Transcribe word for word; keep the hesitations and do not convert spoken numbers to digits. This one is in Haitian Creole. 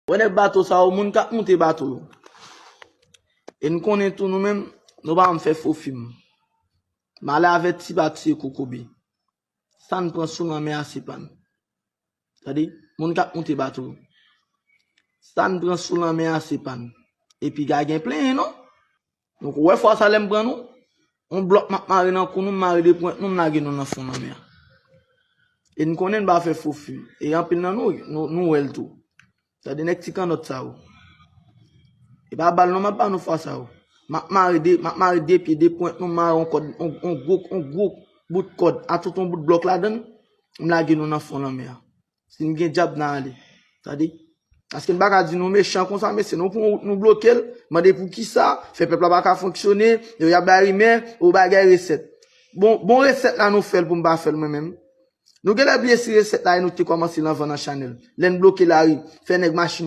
Wè nèg bato sa yo, moun k ap moute bato yo. E n konnen tou nou menm, nou pa janm fè fo fim. M ale avèti pa tiye kokobe. Sa n pran sou lanmè a se pa n. Tande, moun k ap moute bato yo. Sa n pran sou lanmè a se pa n. Epi ka gen plenyen non. Donk, ou wè fwa sa lè m pran nou? Yon blòk m ap mare nan kou nou, m mare de pwent nou, m lage nou nan fon lanmè a. E n konnen n pa fè fo fim. E anpil nan nou, nou, nou wè l tou. Tande nèg ti kannòt sa yo. E pa bal non m ap ba nou fwa sa yo. M ap mare de, m ap mare de pye, de pwent nou, m mare yon kòd, yon, yon gwo, yon gwo bout kòd, a tout yon bout blòk ladan l, m lage nou nan fon lanmè a. Si n gen djab n a ale. Tande. Paske n pa ka di nou mechan konsa, mesye, nou pran wout nou bloke l, mande poukisa, fè pèp la pa ka fonksyone, yo y ap bay rimè, ou bagay resèt. Bon, bon resèt la nou fè l pou m pa fè l mwen menm. Nou genlè bliye si resèt la e nou te kòmanse l anvan nan chanèl. Lè n bloke lari, fè nèg machin yo